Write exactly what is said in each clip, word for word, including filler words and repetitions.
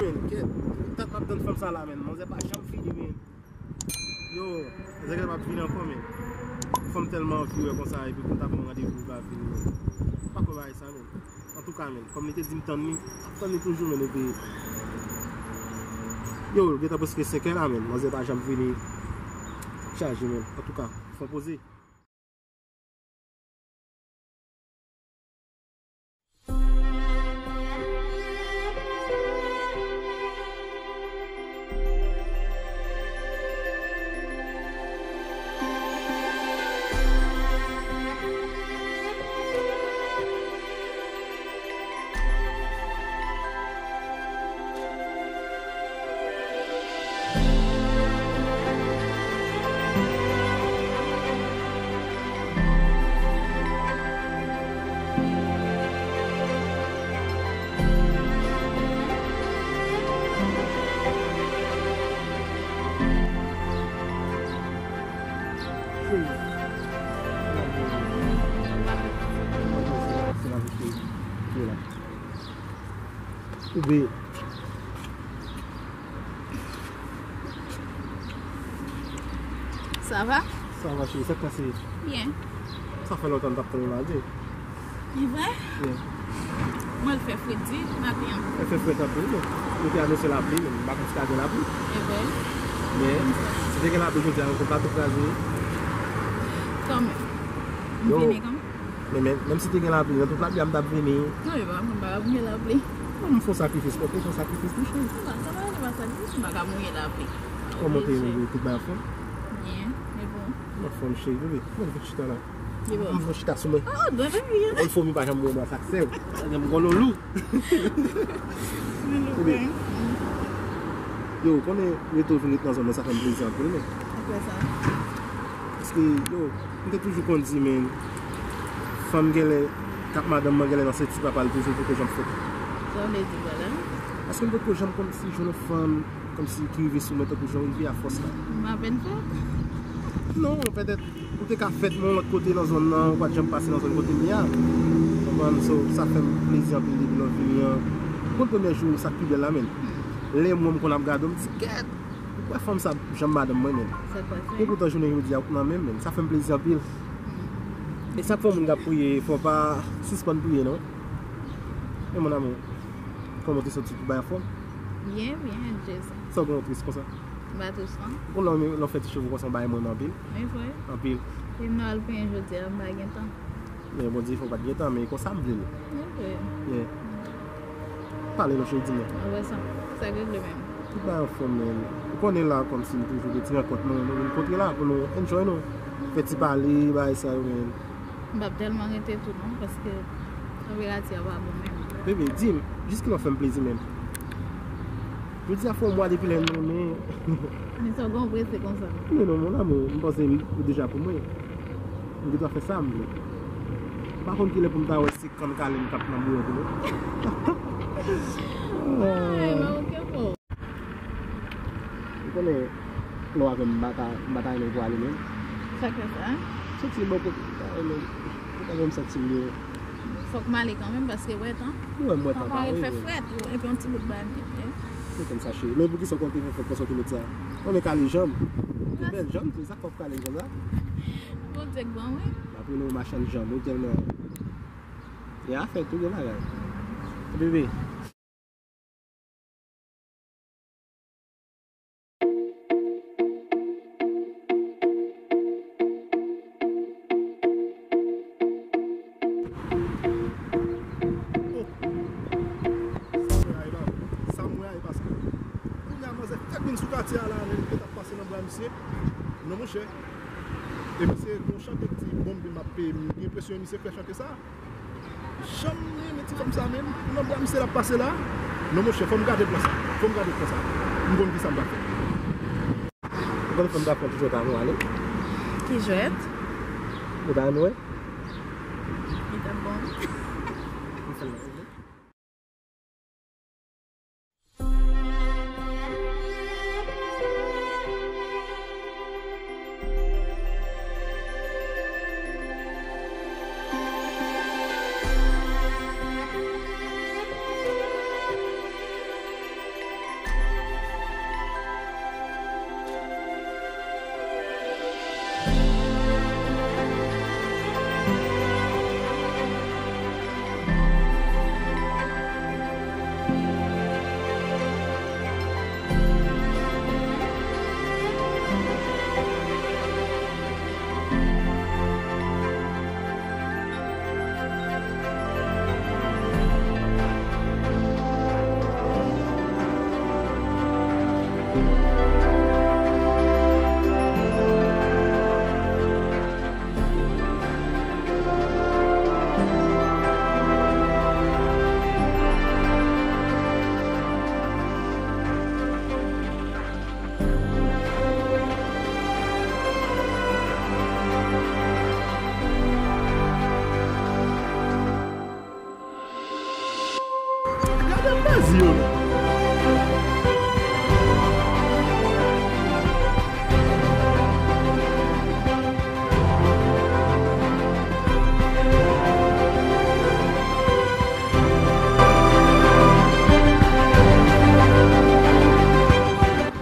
Men, kèt, dat m ap tann fanm sa la, men. Manzè pa janm vini, men. Yo, manzè kèt p ap vini ankò, men. Fanm tèlman anvi wè konsa, epi pou l ta ban w randevou, l pa vini, men. M pa kwè bagay sa, men. Antouka, men, kòm li te di m tann li, m ap tann li toujou, men, epi, yo, gentan prèske senkè la, men, manzè pa janm vini. Chaje, men, antouka, fò poze. Oubyen. Sa va? Sa va, cheri. Sa k pase? Byen. Sa fè lontan m t ap tann ou la, wi. E vre? Wi. Mwen, l fè fredi maten an. L fè frèt anpil, wi. Yo te anonse lapli, men m pa konn si ta gen lapli. E vre? Men, si te gen lapli jodi a, nou konn pa tou kraze. Kanmenm. M vini kanmenm. Men, men, menm si te gen lapli, nan tout lapli a, m t ap vini. Non, e pa, m pa ka mouye lapli. Non, m fè sakrifis, ok, fè sakrifis, wi, cheri. Non, sa pa, se pa sakrifis, m pa ka mouye lapli. Kòman te ye, tout bagay anfòm? Byen, e bon. Anfòm, cheri, bebe. Mwen, vin chita la. E bon. M vin chita sou mwen. Oh, bebe, byen. Mwen, fomi pa janm mwen, sa k sèv. M gon loulou. Loulou, bebe. Yo, konnen reto vin ret nan zòn nan, sa fè m plezi anpil, men. Apre sa? Paske, yo, m te toujou konn di, men, fanm genlè, k ap madanm mwen genlè nan senti papa l toujou, poko janm fèt. Sa w vle di pa la? Paske m poko janm konn si jwenn yon fanm, kòmsi ki rive sou mwen tankou jan w rive a fòs la. M apèn fèt. Non, petèt, ou te ka fèt, men yon lòt kote nan zòn nan, ou pa t janm pase nan zòn kote m ye a. Konprann, so, sa fè m plezi anpil depi lè w vini an. Ou konn premye jou, sa k pi bèl la, men. Lè mwen, m konn ap gade w, m di, kèt! Ou kwè fanm sa janm madanm mwen menm. Sa k pase? Epoutan jounen jodi a ou nan menm menm. Sa fè m plezi anpil. E sa k fè yon moun k ap priye, fò w pa sispann priye non. E mon amour, kòman w te santi tout bagay anfòm? Byen, byen, Jezi. Sa w gen w tris konsa? M pa tris non. Ou konn lè w fè ti cheve w konsa w bay mwen anpil? E vre. Anpil. E m nan al penyen jodi a, m pa gen tan. Men Bondye fè w pa t gen tan, men e konsa m vle l. Ok. Yeah. Pale non cheri, di mwen. Apre sa, sa k regle menm? Tout bagay anfòm, men ou konnen la kòmsi nou toujou gen ti rankont nou, nou vin kontre la pou nou enjoy nou. Fè ti pale, bagay sa yo, men. M p ap tèlman rete tou non, paske tanperati a pa bon menm. Bebe, di m, jiskilè w fè m plezi menm? Jodi a fè yon mwa depi lè n renmen. Men sa w gen w prese konsa? Men non, mon amour, m panse ou deja pou mwen. M gendwa fè sa m vle. M pa konn kilè pou m ta wè se kann kale m k ap nan bouyon tou non. Ay, men oke po. Ou konnen lè w avè m, m pa ta, m pa ta renmen pou ale menm. Sa k fè sa? Santi l bò kote m ta renmen, ou ta fè m santi m byen. Fòk m ale kanmenm paske w wè tan. Ou wè m wè tan parèy. Tan parèt fè frèt, epi yon ti bout bagay m te fè. Se konn sa cheri. Men poukisa w konn te fè frèt konsa w te met sa? Ou renmen kale janm. Ou gen bèl janm tou, sa k fè w kale janm la? Bondye k bon wi. M ap rele w machann janm wi tèlman. Gen afè tou, gen bagay. Bebe. Tèt vin sou katye a la, men m te t ap pase nan bra misye. Non, monchè. E misye, yon chante ki di, bonm li m ap peye, m gen enpresyon misye fè chante sa. Jan m renmen ti fanm sa menm, nan bra misye l ap pase la. Non, monchè, fò m gade plan sa. Fò m gade plan sa. M konn ki sa m va fè. Ou konn fanm ta fè toujou ta nou ale. Ki jwèt? Ou ta nou, e? Li t ap bon. M fè l. Gade plezi yo.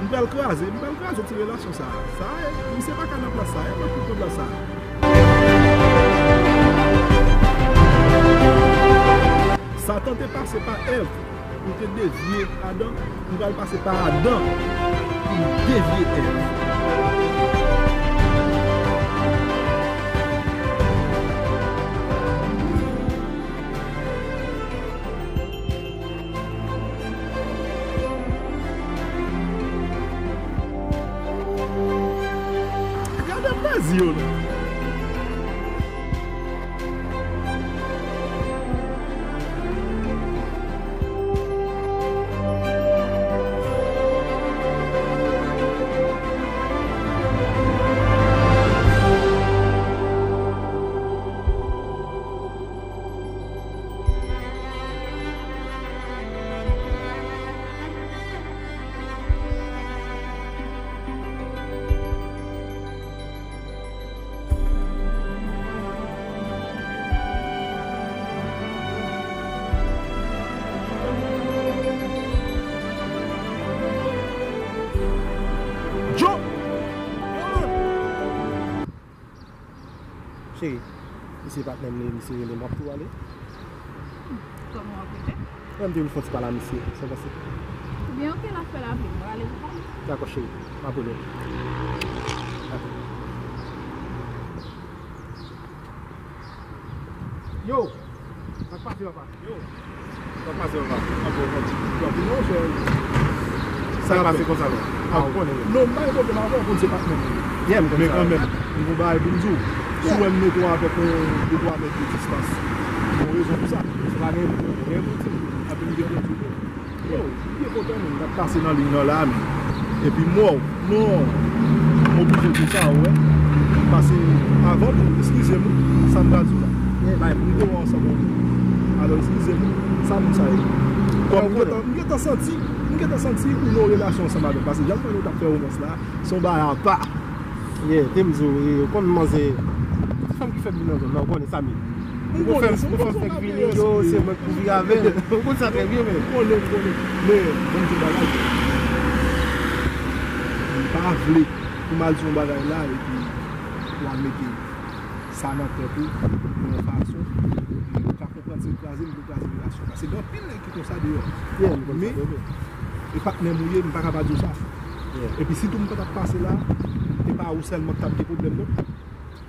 M pral kraze, m pral kraze ti relasyon sa. Sa, e, misye pa ka nan plas sa, e, mwen tout nan plas sa. Satan te pase pa Èv pou te devye Adan, m pral pase pa Adan pou m devye Èv. Gade plezi yo non. Djo! Cheri, misye patnè m li, misye rele m, w ap tou ale? Kòman w ap rete? Mwen m te vin fè yon ti pale a misye, sa w panse? Ebyen, oke, n ap fè l apre, mwen ale pou pale. Dakò, cheri, m ap rele w. Dakò. Yo! Sa k pase, papa? Yo! Sa k pase, papa? Sa k pase konsa, non? Ah, ou konnen, wi. Non, m pa gen pwoblèm avè w, ou konn se patnè m. Yeah, m konn sa. Men kanmenm, m gon bagay pou m di w. Si w wè m mete w avèk yon de twa mèt de distans, gon rezon pou sa. Se pa gen, gen pou di m. Epi m gen pou di w. Yo, m byen kontan, men, m t ap pase nan liy nan la, men. Epi m wè w. Non, m oblije di sa, ou wè. Pase, avan tou, eskize m, sa m pral di w la. Bay, m te wè ansanm avè w. Alò, eskize m, sa moun sa ye? Kòm m gentan, m gentan santi, m gentan santi ou nan yon relasyon ansanm avè l. Pase, jan m wè nou t ap fè womans la, se yon bagay apa. Yeah, te m di w, e, ou konn manzè, ti fanm ki fèk vin nan zòn nan, ou konnen sa, men. Ou konn fè, ou konn fè vini yo, se mwen k pou vire avè l. Ou konn sa trè byen, men. M konnen, m konnen. Men, ban m di w bagay. M pa vle pou m al di yon bagay la, epi w al mete sa nan tèt ou, nan yon fason, epi ou ka konprann se kraze m vle kraze relasyon. Paske gen anpil nèg ki konsa deyò. Yeah, m konn sa trè byen. Men, e patnè m ou ye, m pa ka pa di w sa. Yeah. Epi sitou m pa t ap pase la, e pa ou sèlman k t ap gen pwoblèm, non.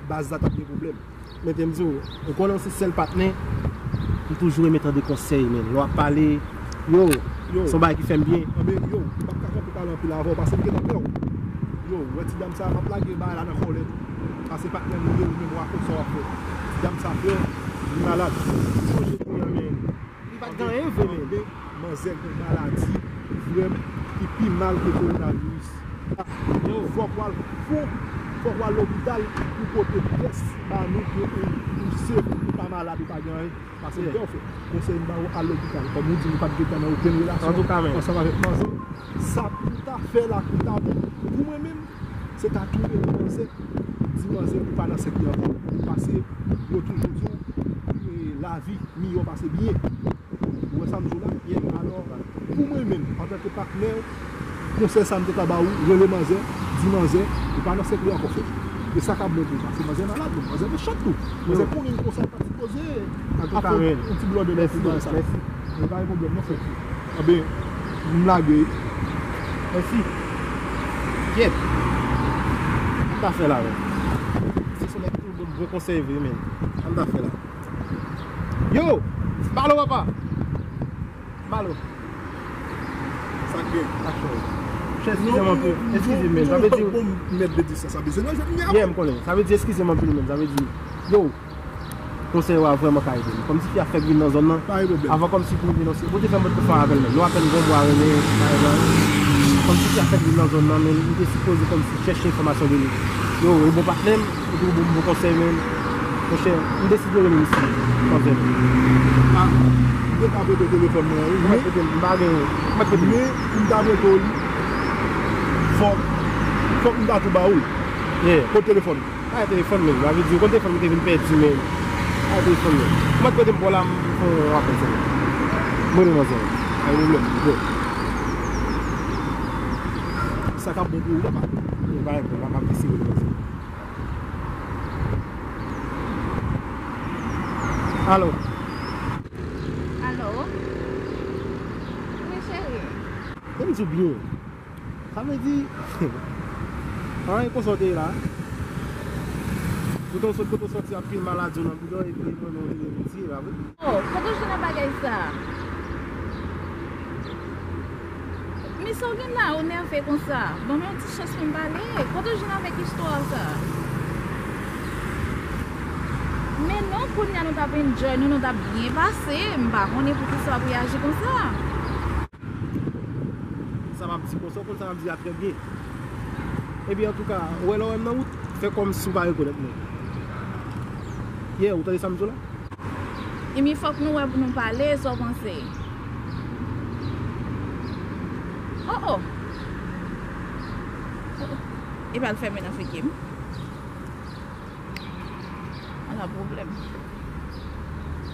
Baz la t ap gen pwoblèm. Men te m di w, ou konnen w se sèl patnè, m toujou renmen tande konsèy, men. Lè w ap pale, yo, Yo. Se yon bagay ki fè m byen. Anben, yo, m p ap ka kanpe pale anpil avè w, paske m gentan pè w. Yo, ou wè ti dam sa, m ap lage bagay la nan kò w lè tou. Paske patnè m li ye, ou menm w a konn sa w ap fè. Ti dam sa, frè, li malad. Sonje kounye a, men. Li pa t gen anyen vre, men. Anben, manzè gen maladi, frè m, ki pi mal ke kowonaviris. Yo, fòk w al, fò, fòk w al lopital pou pote tès ba nou ke ou, ou safe, ou pa malad, ou pa gen anyen. Paske m pè w fè konsèy m ba ou al lopital. Kòm ou di nou pa t gentan nan okenn relasyon ansanm avèk manzè, sa pou ta fè la pou ta bon. Pou mwen menm, se ta tou rele manzè, di manzè ou pa nan sèk li ankò. Paske yo toujou di w, e, lavi miyò pase byen. Ou wè sa m di w la? Alò, pou mwen menm, antanke patnè, konsèy sa m te ka ba ou, rele manzè, di manzè, ou pa nan sèk li ankò, frè. E sa k ap bon pou ou, paske manzè malad, non, manzè mechan tou. Manzè konnen l konsa, l pa sipoze ap fè yon ti blòdè nan tout bagay sa. Mèsi. Men pa gen pwoblèm, non, frè. Anben, m lage. Mèsi. Kyèt. Sa m ta fè la, men? Se sou nèg tou bon, bon konsèy vre, men. Sa m ta fè la? Yo! Balo, papa! Balo. Sa k gen? Aksyon. Chè, eskize m anpil. Eskize m, men. Sa vle di. Bon, mèt de distans sa bezwen nan jwèt m. Yeah, m konnen. Sa vle di, eskize m anpil, men. Sa vle di, yo, konsèy ou a vrèman ka ede m. Kòmsi fi a fèk vin nan zòn nan. Pa gen pwoblèm. Avan kòmsi pou m denonse. Ou te fè m mèt fè yon apèl, men. Nou apèn gon mwa renmen, pa egzanp. Kòmsi fi a fèk vin nan zòn nan, men. M te sipoze kòmsi chèche enfòmasyon de li. Yo, e bon patnè m. Ou te bon, bon konsèy, men. Monchè, m deside rele misye. Konsèy. Ah, m te ka prete telefòn mwen, wi. Ou mèt prete l, m pa gen, ou mèt prete l. Men, pou m ta prete w li, fòk, fòk m ta tou ba ou l. Yeah. Kot telefòn ou? Pa gen telefòn, men. Sa vle di, ou konn telefòn mwen te vin pèdi, men. Pa gen telefòn, men. Ou mèt prete m pou la, m fè yon apèl sèlman. M rele manzè. Pa gen pwoblèm. Bon. Sa k ap bon pou ou, papa? Pa gen pwoblèm, m ap eseye rele manzè. Alo. Alo. Wi, cheri. Tande m di w byen. Sa vle di, anyen konsa w te ye la. Poutan w sot kote w sòti, anpil maladi w nan bouda w, epi mwen menm w te vin di, pa vre? Oh, kote w jwenn nan bagay sa? Men sa w gen la, ou nève konsa. Ban m yon ti chans pou m pale. Kote w jwenn avèk istwa sa? Men non, kounye a nou t ap enjoy, nou, nou t ap byen pase. M pa konnen poukisa w ap reyaji konsa. Sa m ap di konsa, w konn sa m ap di a trè byen. Ebyen, antouka, ou wè lè w wè m nan wout, fè kòmsi w pa rekonèt mwen. Yeah, ou tande sa m di w la? Ebyen, fòk nou wè pou nou pale, sa w panse? Oh, oh. Oh, oh. Epi al fèmen nan figi m. Ala pwoblèm.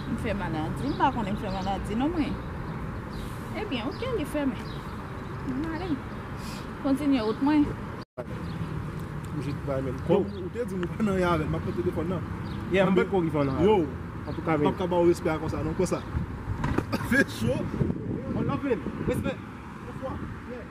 M fè maladi, m pa konnen m fè maladi non mwen. Ebyen, oke, li fèmen. M ale. Kontinye wout mwen. M jis bay men. Kòm ou te di m ou pa nan anyen avè l, m ap pran telefòn nan. Yeah, m poko rive nan anyen. Yo, antouka, men. M p ap ka ba w respè a konsa, non, konsa. Fè cho. One love, men. Respè. Bonswa. Yeah.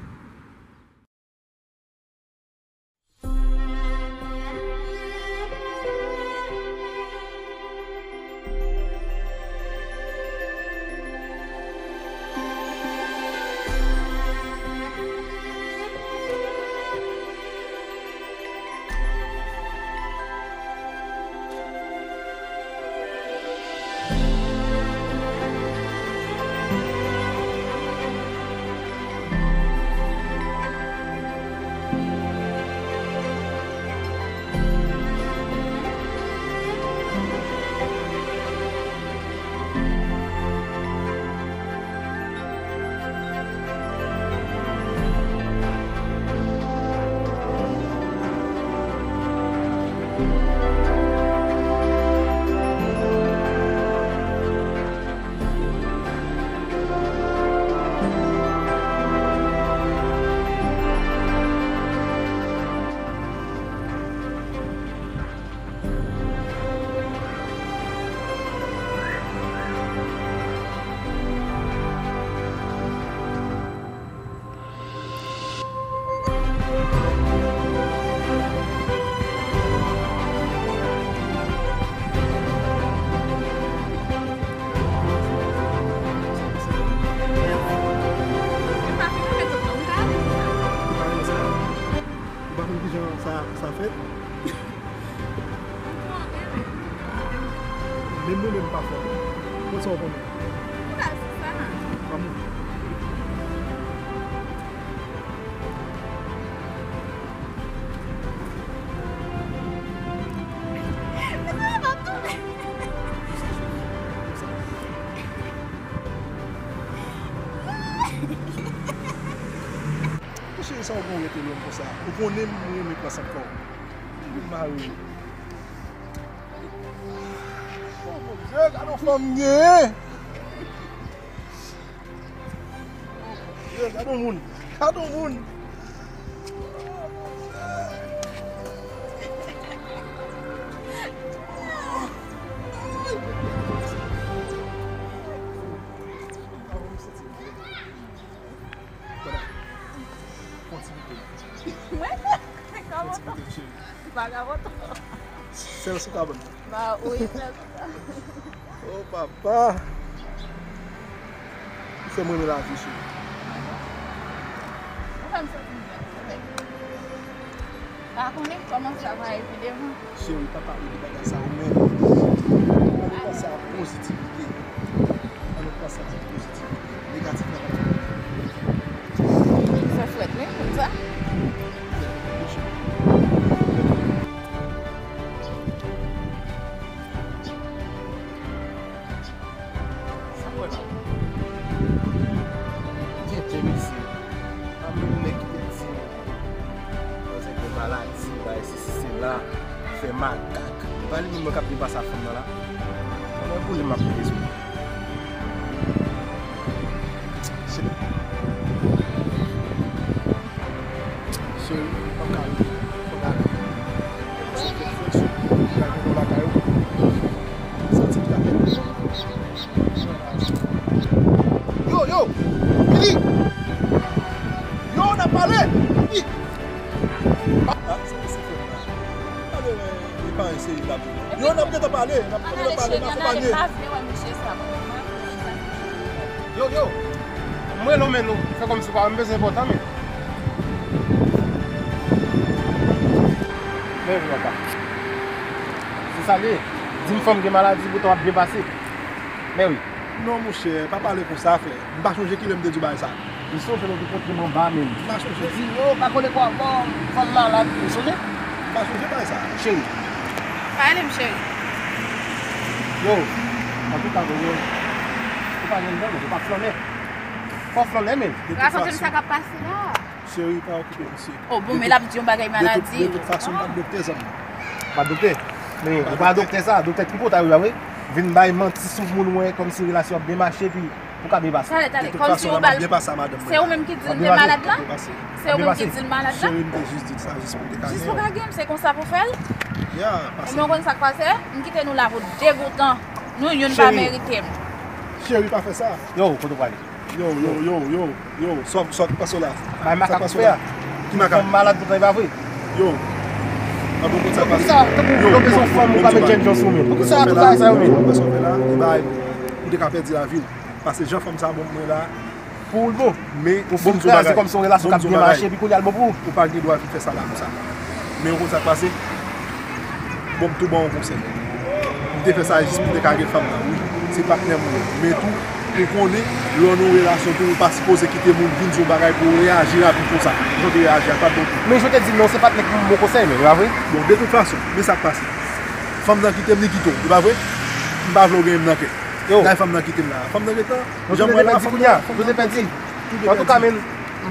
Mwen menm pa fò. Konn sa w konnen. Ou ka di sa. Kòman? Mezanmi, m ap tonbe. Cheri, sa w gen w rete lwen konsa? Ou konnen m renmen pran san kò w. Ou vin mare w. Oh, Bondye, gade yon fanm m genyen. Oh, Bondye, gade yon moun. Gade yon moun. Mwen? Kòman? Fon ti pite, cheri. Vagabon. Sèl sou ka ban m. Ba, wi, sèl sou ka. Oh, papa. Ou fè m renmen lavi, cheri. Ou fè m santi m byen, wi. Pa konnen kòman sa va epi devan. Cheri, pa pale de bagay sa yo menm. Ann pran sa pozitivite. Ann pran sa pozitivite. Negatif la pa bon. Fè frèt, wi, konn sa. Sa kwè la? Gen de mesye. Pa menm nèg ki te di m. Manzè gen maladi, bay sesi sela, fè makak. E pa li menm mwen k ap depase a fanm nan la. Mwen boule m ap boule sou li. Cheri, m p ap ka rete. Fò m ale. Sa fè frèt sou mwen. Gade yon lakay ou. Santi m ka fè. Yo, yo! Vini! Yo, n ap pale! Vini! Ah, ah, se, se frè m la. Pale, e pa yon seri la. Yo, n ap gentan pale, n ap gentan pale, n ap pale. Yo, yo! Mwen lonmen nou. Fè kòmsi pa, m bezwen enpòtan, men. Men wi, papa. Se sa l ye. Di m fanm gen maladi, poutan w ap byen pase. Men wi. Non, monchè, pa pale konsa, frè. M pa chonje kilè m te di w bagay sa. M sonje lè w te kontre m anba, men. M pa chonje. Ou di, yo, pa kole kò w, bon, fanm malad. Ou sonje? M pa chonje bagay sa. Cheri. Pa rele m cheri. Yo, antouka, yo, yo. Ou pa gen dan, men, ou pa flannen. Fò w flannen, men. Rakonte m sa k ap pase la. Cheri, pa okipe misye. Oh, bon, men l ap di yon bagay maladi. De tout, de tout fason, m pa t doktè, zanmi. Pa t doktè? Men ou pa doktè sa, doktè tripotay ou ye, wi. Vin bay manti sou moun, wè, kòmsi relasyon ap byen mache, epi ou ka byen pase. Talè, talè, kòmsi ou ba l. Se ou menm ki di l te malad la? Se ou menm ki di l malad la? Cheri, m te jis di l sa, jis pou l te ka gen. Jis pou ka gen, se konsa pou fè l? Ya, pase. Ebyen, ou konn sa k pase? M kite nou la pou degoutan. Nou youn pa merite m. Cheri, pa fè sa. Yo, kote w prale? Yo, yo, yo, yo, yo, sa, sa k pase w la? Bay makak ou fè a. Ki makak? Fanm malad poutan e pa vre. Yo. An bon kote sa pase. Poukisa, tankou yo bezwen fanm ou pa met jènjan sou men? Poukisa tout bagay sa yo men? Sa w fè la, e bay, ou te ka pèdi lavi w. Paske jan fanm sa bon pou mwen la. Pou ou l bon. Men ou vin kraze kòmsi yon relasyon k ap byen mache, epi kounye a l bon pou ou. Ou pa gen dwa vin fè sa la konsa. Men ou konn sa k pase? Bon, m tou ba w yon konsèy. M te fè sa jis pou te ka gen fanm nan, wi. Se patnè m ou ye. Men tou, ou konnen, lè w nan yon relasyon tou, ou pa sipoze kite moun vin di yon bagay pou w reyaji rapid konsa. Jan w te reyaji a, pa t bon tou. Men je te di non, se patnè k ban m bon konsèy, men, e pa vre? Bon, de tout fason, men sa k pase. Fanm nan kite m, li kite w, e pa vre? M pa vle w genyen m nan kè. Yo. Dayè fanm nan kite m la. Fanm nan gentan, jan m wè l la, fanm nan, fanm nan kite m. Antouka, men, m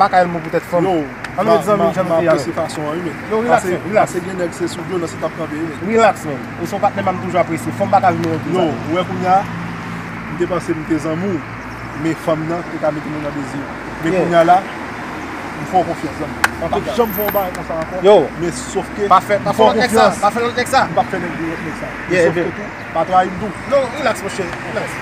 pa ka al mou poutèt fanm. Yo, ann rete zanmi jan nou te ye a. Yo, rilaks, men, rilaks. Pase gen nèg se sou vyolans li t ap kanpe, wi, men. Rilaks, men. Ou se yon patnè m, m toujou apresye. Fanm pa ka vin nan yon ti sa. Yo, ou wè kounye a, m te panse m te zanmi w, men fanm nan te ka mete mwen nan dezi. Men kounye a la, m fè w konfyans, zanmi. M p ap janm fè yon bagay konsa ankò. Yo. Men sòf ke m fè w konfyans. Pa fè lòt nèg sa, pa fè lòt nèg sa. M p ap fè nèg, lòt nèg sa. Men sòf ke tou, pa trayi m tou. Non, rilaks, monchè, rilaks.